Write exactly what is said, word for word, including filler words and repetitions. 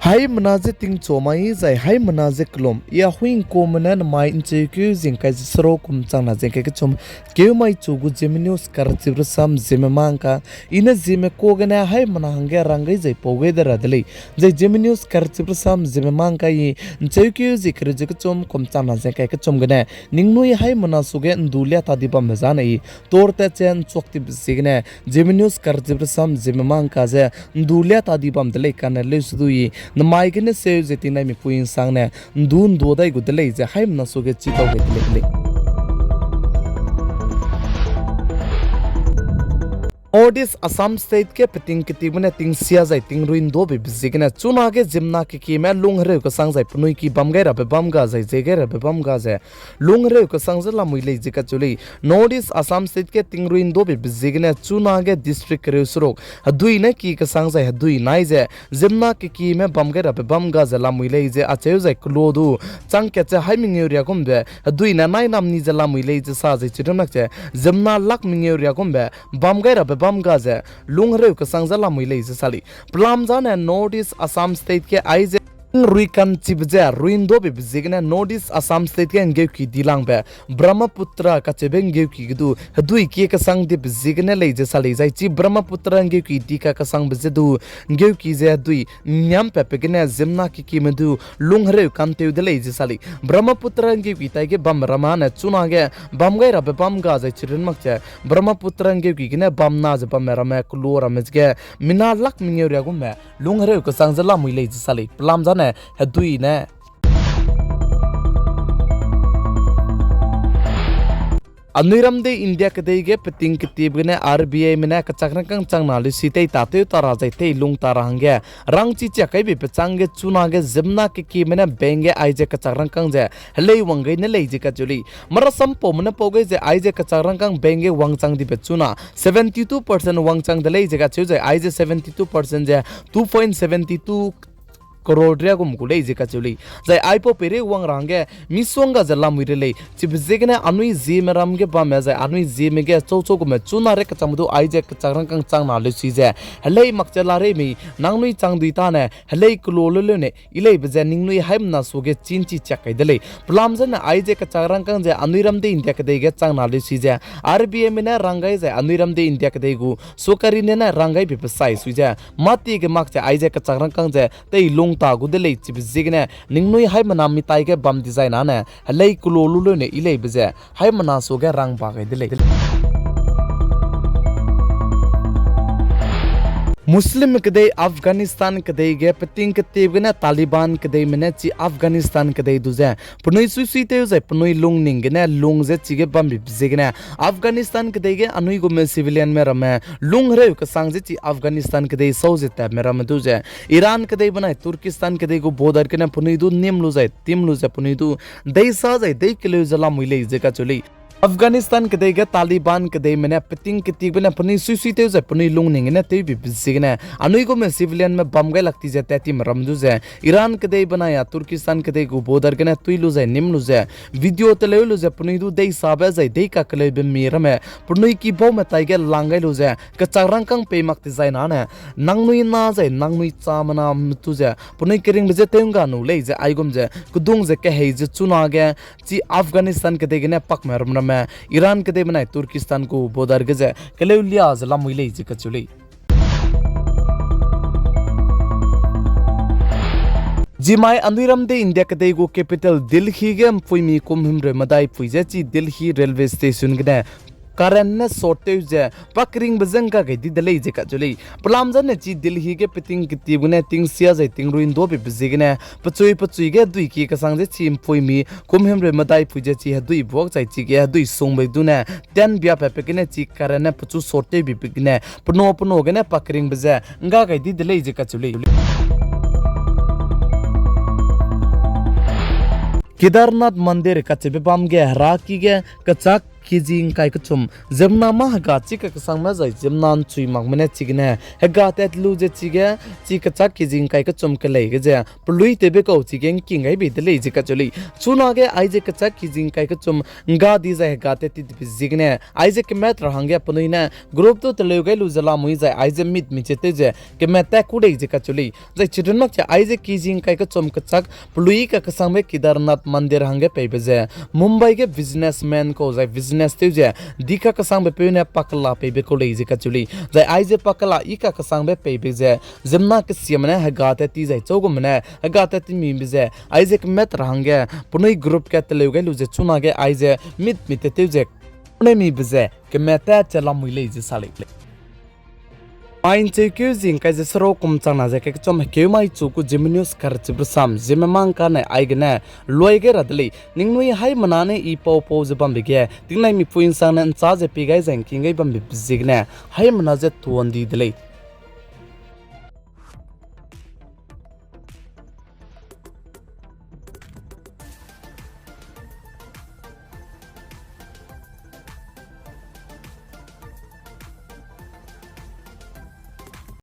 Haimena je tingchu mai zai haimena je kelum, i a huingkume ne namai ’ncheukeu zingkai ze seruk kum changna zingkai kechum, keu mai chu gu Zeme News karchibe rasam Zeme Mangka, i ne Zeme ka gene haimena hangge rang gai zai pau gai de ra de lei. Zai Zeme News karchibe rasam Zeme Mangka i ’ncheukeu zi kereu ze kechum kum changna zingkai kechum gene, ningnui haimena suge ’ndu lia ta di bambe zane i, tor tat ze ’nchuak tibe ziegene, Zeme News karchibe rasam Zeme Mangka ze, ’ndu lia ta di bam de lei kane leusedu i, namai gene seu ze tingnai mipui ’nsangne, ’ndu ’ndu dai gu de lei ze haimena suge chi dau gai de lei de lei. North East Assam State ge peting ketibe ne tingsia zai tingrui ’nduabeibe ziegene, chunage ziemmena kekieme lung hereu kesang zai penui ki bam gai rabe bam ga zai ze gai rabe bam ga ze, lung hereu kesang ze lamui lei ze kacheu lei. North East Assam State ge tingrui ’nduabeibe ziegene chunage district kereu seruk hedui ne ki kesang zai hedui nai ze, ziemmena kekieme bam gai rabe bam ga ze lamui lei ze acheu zai kelo du, chang kat ze hai mengeu riagumbe hedui ne nai namni ze lamui lei ze sa zai chirunnak ze, ziemmena lak mengeu riagumbe bam gai rabe bam ga ze, lung hereu kesang ze lamui lei ze sa lei. Pelam zane North East Assam State ge aize tingrui ka'nchibe ze rui ’nduabeibe ziegene North East Assam State ge ’nggeuki dilangbe Brahmaputra kacheube ’nggeuki ge du hedui kie kesang dibe ziegene lei ze sa lei zai chi Brahmaputra ’nggeuki di kakesangbe ze du ’nggeuki ze hedui ’nniampatbe gene ziemmena kekieme du lung hereu ka'nteu de lei ze sa lei. Brahmaputra ’nggeuki taige bambe ramme ne chunage bam gai rabe bam ga zai chirunmak ze Brahmaputra ’nggeuki gene bamna ze bamme ramme kelo ramme ge mina lak mengeu riagumbe lung hereu kesang ze lamui lei ze sa lei. Pelam zane hedui ne Anui ram dei India kedei ge peting ketibe gene R B I me ne kechak rangkâng changna lusi tei ta tew ta ra zai tei lung ta ra hangge rangchi chiak kaibe pechâng ge chunage ziemmena kekieme ne bank ge aize kechak rangkâng ze helei wang gai ne lei ze kacheu lei. Marasampaume ne pau gai ze aize kechak rangkâng bank ge wangchang dibe chuna seventy two percent wangchang de lei ze kacheu zai aize seventy two percent ze two point seventy two crore riagum gu lei ze kacheu lei. Zai aipau peirei wang ra hangge misongga ze lamui re lei. Chibe ziegene anui Zeme ram ge bamme zai anui Zeme ge chau chau gume chuna re kechangme du aize kechak rangkâng changna lusi ze helei mak ze la rei mei nangnui chang dui tane helei kelo leu leu ne i leibe ze ningnui haimena suge chînchi chiak kai de lei. Pelam zane aize kechak rangkâng ze anui ram dei India kedei ge changna lusi ze R B I me ne rang gai zai anui ram dei India kedei gu sokari ne ne rang gaibe pesai sui ze mâtie ge mak ze aize kechak rangkâng ze tei lung ta gu de lei. Chibe ziegene ningnui haimena mitai ge bam dizai nane helei kelo lu leu ne i leibe ze haimena suge rang ba gai de lei. Muslim kedei Afghanistan kedei ge peting ketibe gene Taliban kedeime ne chi Afghanistan kedei du ze penui suisui tew zai penui lungning gene lung ze chige bambibe ziegene Afghanistan kedei ge anui gume civilianme ramme lung hereu kesang ze chi Afghanistan kedei sau ze tatme ramme du ze Iran kedei benai Turkistan kedei gu border gene penui du nîm lu zai tim lu ze penui du deisa zai dei keleu ze lamui lei ze kacheu lei. Afghanistan kedei ge Taliban kedeime ne peting ketibe ne penui suisui tew zai penui lungning gene tewbibe ziegene anui gume civilianme bam gai lak ti ze tat time ramme du ze Iran kedei benai a Turkistan kedei gu border gene tui lu zai nîm lu ze video teleu lu ze penui du deisabe zai dei kakeleube mi ramme penui kibaume taige lang gai lu ze kechak rangkâng pei mak dizai nane nangnui na zai nangnui chamena metu ze penui keringbe je tew ’ngga nu lei ze aigum ze kedung ze kehei ze chunage chi Afghanistan kedei gene pakme ram ramme Iran kedei benai Turkistan gu border ge ze keleu lia ze lamui lei ze kacheu lei. Zimai anui ram dei India kedei gu capital Delhi ge ’mpuimi kum himreu medai pui ze chi Delhi railway station gene current ne short tew ze pakeringbe je ’ngga gai di de lei ze kacheu lei. Pelam zane chi Delhi ge peting ketibe gene tingsia zai tingrui ’nduabeibe ziegene pechui pechui ge hedui ki kesang ze chi ’mpuimi kum himreu medai pui ze chi hedui buak zai chige hedui sungbe du ne ten biapatbe gene chi current ne pechu short tewbibe gene pena pena gene pakeringbe ze ’ngga gai di de lei ze kacheu lei. Kedarnath Mandir kacheube bam ge heraki ge kechak kiji ’ngkai kechum, ziemmena mâ hega chi kakesangme zai ziemmena ’nchui makme ne chigene hega tat lu ze chige, chi kechâk kiji ’ngkai kechum kelei ge ze peluî tewbe kau chige ’ngking gai bei de lei ze kacheu lei. Chunage aize kechâk kiji ’ngkai kechum ’ngga di zai hega tat ti dibe ziegene aize kemat ra hangge penui ne group du teleu gai lu ze lamui zai aize meet mi ze tew ze kemat tat ku lei ze kacheu lei. Zai chirun mak che aize kiji ’ngkai kechum kechâk peluî kakesangbe Kedarnath Mandir hangge peibe ze Mumbai ge businessman kau zai business tew ze di kakesangbe peu ne pakela peibe kau lei ze kacheu lei. Zai aize pakela i kakesangbe peibe ze ziemmena kesiame ne hega tat ti zai chau gume ne hega tat ti mibe ze aize kemat ra hangge penui group ge teleu gai lu ze chunage aize meet mi te tew ze penui mibe ze kemat tat che lamui lei ze sa lei. Mai ’ncheukeu zi ’ngkai ze seruk kum changna ze kekechum hekeu mai chu ku Zeme News karchibe sam, Zeme mang kane aigene luai gai ra de lei. Ningnui haimena ne i pau pau ze bambe ge, tingnai mipui ’nsangne ’nchâ ze pie gai zai ’ngking gai bambe ziegene, haimena ze tuan di de lei.